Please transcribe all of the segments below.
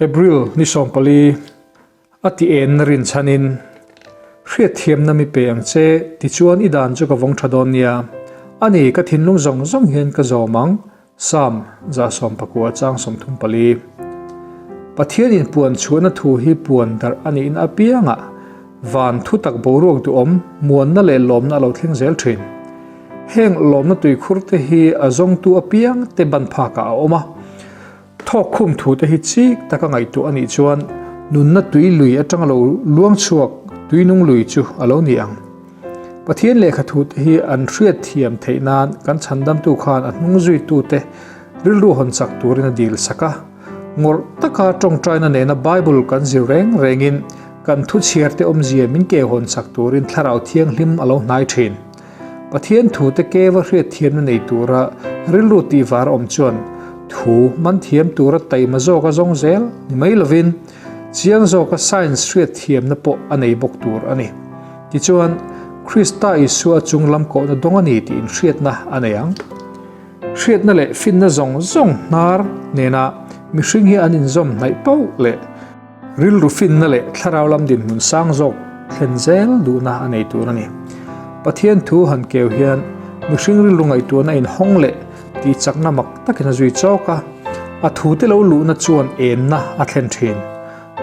April ni 14 a ti enna rinchhanin hriatthiamna mi pe ang che tichuan i dan chu ka vawng tha dawn nia. A ni, ka thinlung zawng zawng hian ka zawm ang, Psalm 119 chang 34. Pathian in puan chhuahna thu hi puan darh a niin apiangah van thutak boruak duhawm muanna leh lawmna a lo thleng zel thin. Heng lawmna tuikhur te hi a zawngtu apiang te ban phakah a awm a. Thawk khum thu te hi chik taka ngaihtuah a nih chuan nunna tui lui atanga lo luang chhuak tuinung lui chu a lo ni ang. Pathian lehkha thu te hi an hriat thiam theih nan kan chhandamtu khan a hnung zuitu te rilru hawn chak turin a dil sak a. Ngawrh taka tawngtaina nena Bible kan zir reng rengin kan thu chhiar te awmzia min ke hawn chak turin Thlarau Thianghlim a lo hnai thin. Pathian thute keva hriatthiamna nei tura rilru tihvar awm chuan thu man thiam tura taima zawka zawng zel ni mai lovin chiang zawka science hriatthiamna pawh a nei bawk tur a ni. Tichuan, Krista Isua chung lam kohna dawng a ni tih inhriatna a nei ang. Hriatna leh finna zawng zawng hnar nena mihring hi an inzawm hnaih pauh leh Rilru finna leh thlarau lam dinhmun sang zawk thlen zel duhna a nei tur a ni. Pathian thu han keu hian mihring rilru ngaihtuahna inhawng leh tihchakna mak takin a zui chawk a, a thute lo luhna chuan enna a thlen thin.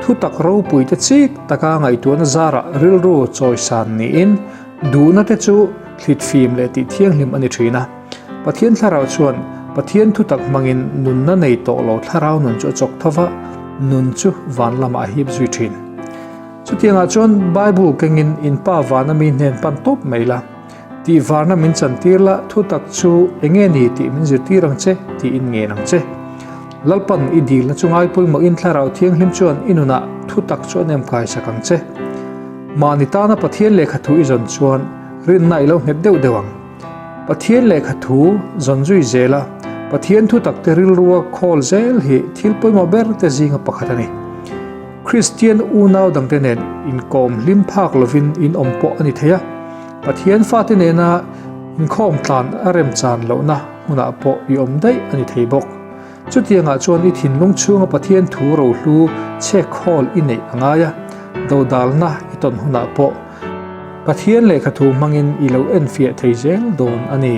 Thutak ropuite chik taka ngaihtuahna zarah rilru chawisan niin duhna te chu thlitfim leh tihthianghlim a ni thin a. Pathian thlarau chuan Pathian thutak hmangin nunna nei tawh lo thlarau nun chu a chawk tho va, nun chu van lamah a hip zui thin. Chutiangah chuan Bible kengin in pa vana mi hnen pan tawp mai la, tihvarna min chantir la, thutak chu enge ni tih min zirtir ang che tiin ngen ang che. Lalpan i dilna chu ngai pawimawhin thlarau thianghlim chuan i nunah thutak chu a nem kaisak ang che. Mahni tana Pathian lehkha thu i zawn chuan rinna i lo nghet deuh deuh ang. Pathian lehkha thu zawn zui zel a, Pathian thu takte rilrua khawl zel hi thil pawimawh ber te zinga pakhat a ni. Kristian unau dangte nen inkawm hlim phak lovin in awm pawh a ni thei a, Pathian fate nena inkhawm tlan a remchan lohna hmunah pawh i awm daih a ni thei bawk. Chutiangah chuan i thinlung chhunga Pathian thu rohlu chhek khawl i neih a ngai a, dodalna i tawn hunah pawh Pathian lehkha thu hmangin i lo enfiah thei zel dawn a ni.